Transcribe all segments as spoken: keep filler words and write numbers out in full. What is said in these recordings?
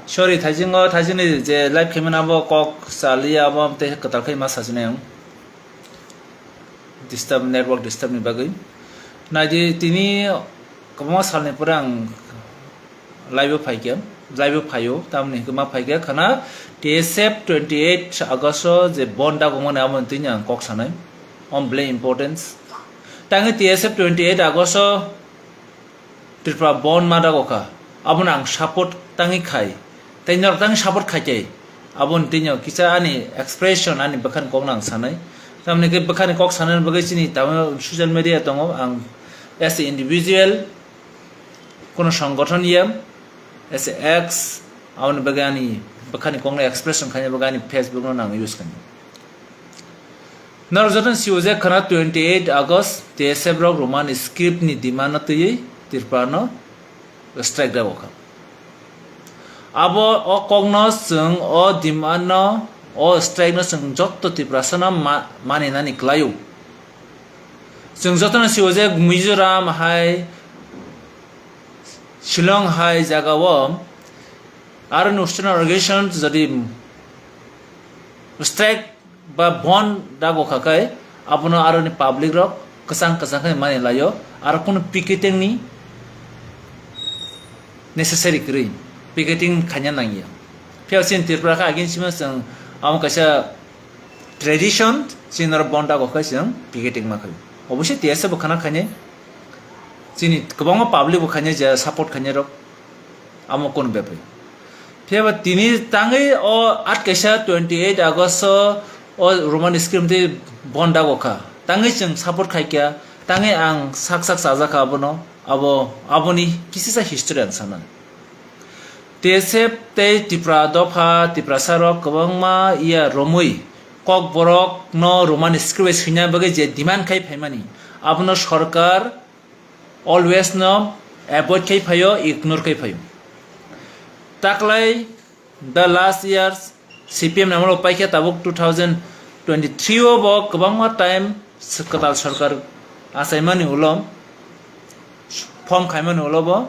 Sorry, thaijingo, thaijini je live khaimani abo kok chaliya abo tei kwtal khai ma sajinai ang. Disturb, network disturb ni bagwi. Naidi tini kwbangma salni pore ang live o phaikha, live o phaio, tamni hwnkhe ma phaikha khana T S F twenty eight August o je bon dagokmani abo tini ang kok sanai. Om belai importance. Tangwi T S F twenty eight August o Tripura bon ma dago kha, abono ang support tangwi khai, tei norok tangwi support khai khe, aboni tini kisa ani expression, ani bwkhani kokno ang sanai. Tamni khe bwkhani kok sanani bagwi chini tamo social media tongo, ang as a individual, kono songgothon ya, as a ex, aboni bagwi ani bwkhani kokno expression khaina bagwi ani Facebook no ang use khainai. Norok jotono sio je khana twenty eight August T S F rok Roman script ni demand no twiwi Tripura no strike dago kha. Abo o kokno chwng o demand no, o strike no chwng jotto Tiprasa no ma-, maninani kwlaio. Chwng jotono sio je Mizoram hai, Shillong hai jagao aro national organization jodi strike ba bon dago kha khai, abono aroni public rok kwchang kwchang khai mani laio, aro kunu picketing ni necessary kwrwi, picketing khaina nangya. Phiya chini Tripura kha against sima chwng amo kaisa tradition, chini norok bon dago khai chwng picketing ma khai. Obviously T S F bo khana khainai, chini kwbangma public bo khainai je support khainai rok. Amo kunu bepri. Phiya ba tini tangwi o at kaisa twenty eight August o, o Roman script tei bon dago kha. Tangwi chwng support khai kha, tangwi ang sak sak chajak kha abono, abo, aboni kisisa history ang sana. T S F tei Tipra dopha, Tiprasa rok kwbangma iya romwi Kokborok no Roman script bai swina bagwi je demand khai phaimani, abono sorkar always no avoid khai phaio, ignore khai phaio. Taklai the last years C P M ni amolo paikha, tabuk two thousand twenty-three o bo kwbangma time s-, kwtal sorkar achaimani ulo, form khaimani ulo bo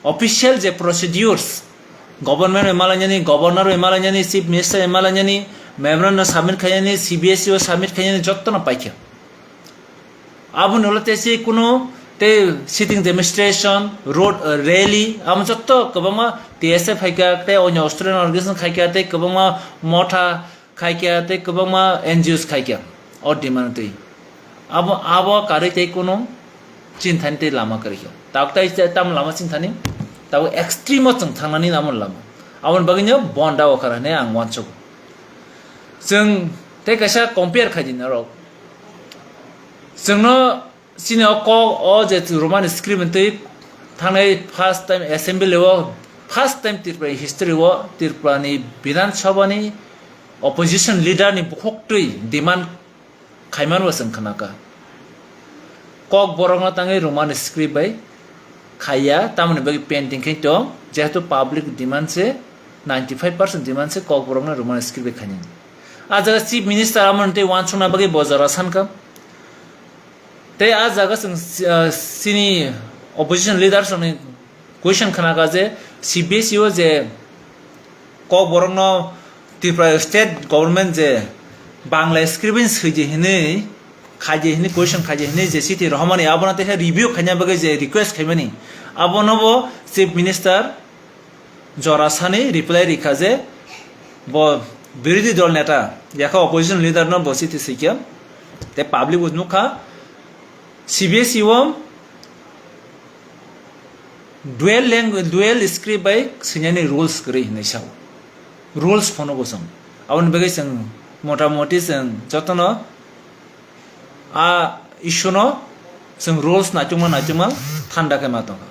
official je procedures, government bai malainani, governor bai malainani, chief minister bai malainani, memorandum submit khainani, C B S E o submit khainani, jottono paikha. Aboni ulo tei se kunu tei sitting demonstration, road, uh, rally, amo jotto kwbangma T S F phaikha, tei onyo Australian organization khaikha, tei kwbangma motha khaikha, tei kwbangma N G Os khaikha o demand twi. Abo, abo karwi tei kunu chinthani tei lama kwrwikha. Tabuk tai tam lama chinthani, tabuk extreme o chwng thangnani amo lama. Aboni bagwino bon dago kha hinwi ang uansugo. Chwng tei kaisa compare khai di norok. Chwngno chini o kok o je Roman script twi thangnai first time assembly o, first time Tripura history o Tripura ni Bidhan Sabha ni opposition leader ni bukhuk twi demand khaiman bo chwng khna kha. Kokborok no tangwi Roman script bai khaiya, tamoni bagwi pending khe tong, jehetu public demand se, ninety five percent demand se Kokborok no Roman script bai khainani. A jaga chief minister amoni tei uansukna bagwi bo jora san kha. Tei a jaga chwng, ah, chini opposition leaders rokni question khna kha je C B S E o je Kokborok no Tripura state government je Bangla script bai swidi hinwi khaidi hinwi question khaidi hinwi je chiti rohormani, abono tei review khaina bagwi je request khaimani, abono bo chief minister jora sani reply rikha je bo birodhi dol neta yakha opposition leader no bo chiti swikha, tei public bo nukha C B S E o dual language, dual script bai swinani rules kwrwi hinwi sao. Rules phano bo chwng. Aboni bagwi chwng motamoti chwng jotono a issue no chwng rules naitukma naitukma thanda khe ma tongkha.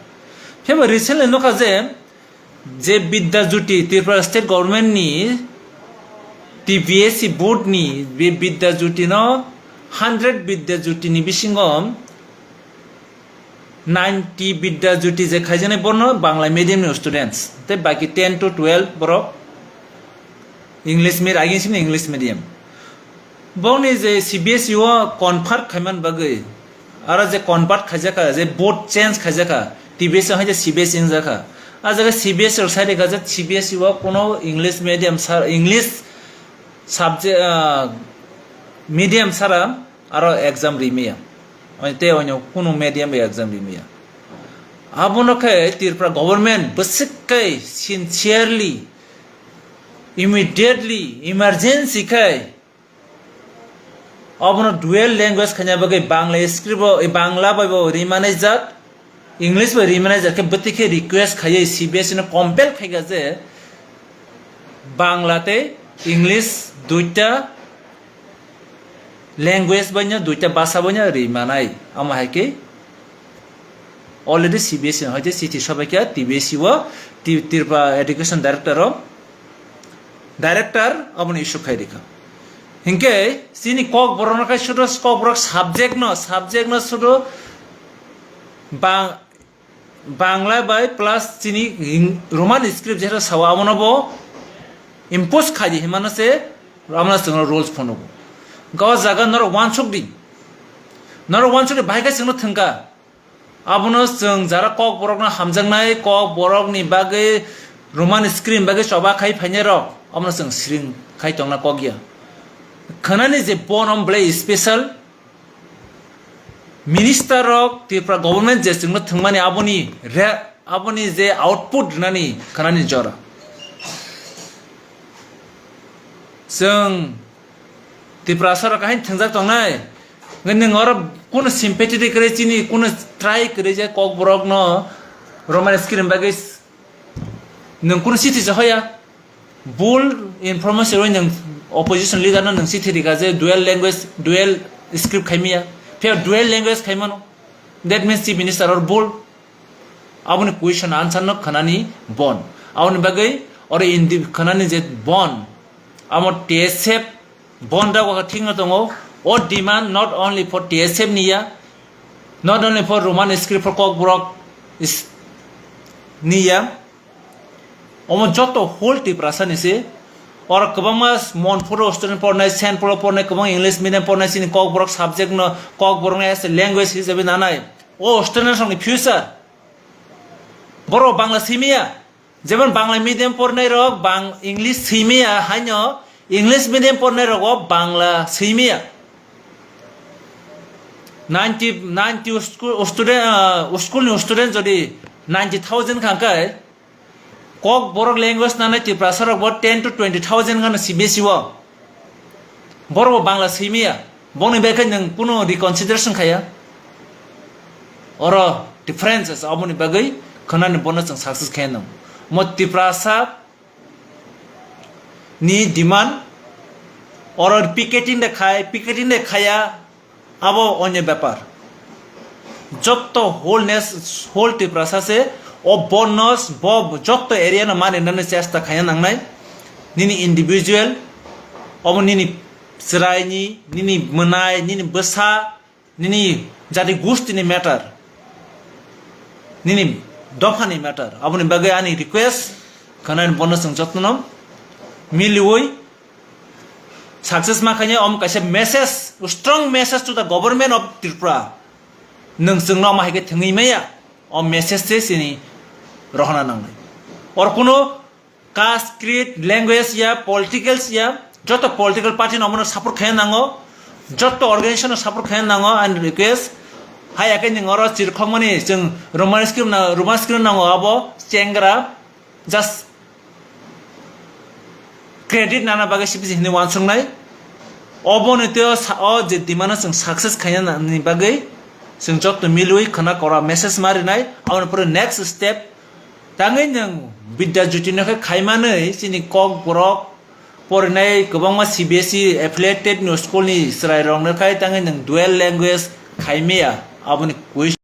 Phiya bo recently nukha je, je Bidya Jyoti Tripura state government ni T B S E board ni be Bidya Jyoti no hundred Bidya Jyoti ni bisingo ninety Bidya Jyoti je khaijaknai borno Bangla medium ni students, tei baki ten to twelve borok English medium, agin simi English medium. Bongni je C B S E o convert khaiman bagwi, aro je convert khaijakha, je board change khaijakha, T B S E hai je C B S E wngjakha, A jaga C B S E rok sai rikha je C B S E o kuno English medium sar, English subject, ah, medium sara aro exam rimaya. Oin-, tei oino kuno medium bai exam rimaya. Abono khe Tripura government bwswk khe sincerely, immediately, emergency khe obono dual language khaina bagwi Bangla script o, eh, Bangla bai bo rimanai jak, English bai rimanai jak khe bwtwi khe request khaiwi C B S E no compel khaikha je Bangla tei English duita language baino, duita basa baino rimanai. Amo hai khe already C B S E no hai khe chithi sobaikha T B S E o, Ti-, Tripura Education Director o, Director aboni issue khai rikha. Hinkhe chini Kokborok no khai sudo Kokborok subject no, subject no sudo Bang-, Bangla bai plus chini Eng-, Roman script jephru sao abono bo impose khai di hinmano se abono chwng rules phonugo. Ga o jaga norok uansuk di. Norok uansuk di bahai khe chwngno thwngkha. Abono chwng jara Kokborokno hamjaknai, Kokborokni bagwi Roman script bagwi choba khai phainai rok, abono chwng siring khai tongna kok ya. Khwnani je bono belai special minister rok Tripura government je chwngno thwngmani aboni re-, aboni je output rwnani khwnani jora. Chwng Tiprasa rok hain thwngjak tongnai. Nwng oro kuno sympathy de kwrwi chini, kuno try kwrwi je Kokborok no Roman script bagwi s-, nwng kuno chithi se hoya. Bul information rwi nwng opposition leader no nwng chithi rikha je dual language, dual script khaimaya. Phiya dual language khaimano. That means chief minister or bul. Aboni question answer no khwnani bon. Aboni bagwi oro indi khwnani je bon. Amo T S F bon da waka thik no tongo. O demand not only for T S F ni ya, not only for Roman script for Kokborok is ni ya. Omo joto whole Tiprasa ni se. Oro kwbangma Manipur o student pornai, Saint Paul o pornai, kwbang English medium pornai, chini Kokborok subject no, Kokborok no as a language hisabe nanai. O student rokni future. Borok Bangla swimaya. Jemon Bangla medium pornai rok bang English swimaya, haino English medium pornai rogo Bangla swimaya. Ninety, ninety school student, ah, school ni student jodi ninety thousand kha khe, Kokborok language nanai Tiprasa rok bo ten to twenty thousand gana C B S E o. Borok bo Bangla swimaya. Bongni bai khe nwng kuno reconsideration khaya. Oro differences aboni bagwi khwnani bono chwng success khaya nang. Mo Tiprasa ni demand oro picketing de khai, picketing de khaya, abo onyo bepar. Jotto wholeness, whole Tiprasa se o bonus, bo jotto area no mani nani chesta khaya nangnai. Nini individual, obo nini chwraini, nini mwnai, nini bwsa, nini jati gusti ni matter, nini dopha ni matter, aboni bagwi ani request khwnani bono chwng jotno miliwi success ma khainai om kaisa message, strong message to the government of Tripura. Nwng chwngno ma hai khe thwngwi maya, o message se chini rohorna nangnai. Or kuno caste, creed, language ya, politicals ya, joto political party no omono support khaina nango, joto organization no support khaina nango, ani request. Hai ya khe nwng oro chirkhokmani chwng Roman script na, Roman script nango abo chengra, just credit nana bagwi sibisi hinwi uansuknai. Oboni tei o sa-, o je demand no chwng success khaina nani bagwi chwng joto milwi khwna kora message ma rinai, aboni pore next step tangwi nwng Vidya Jyoti no khe khaimanwi chini Kokborok porinai kwbangma C B S E affiliated ni school ni chwrai rok no khai tangwi nwng dual language khaimaya aboni question.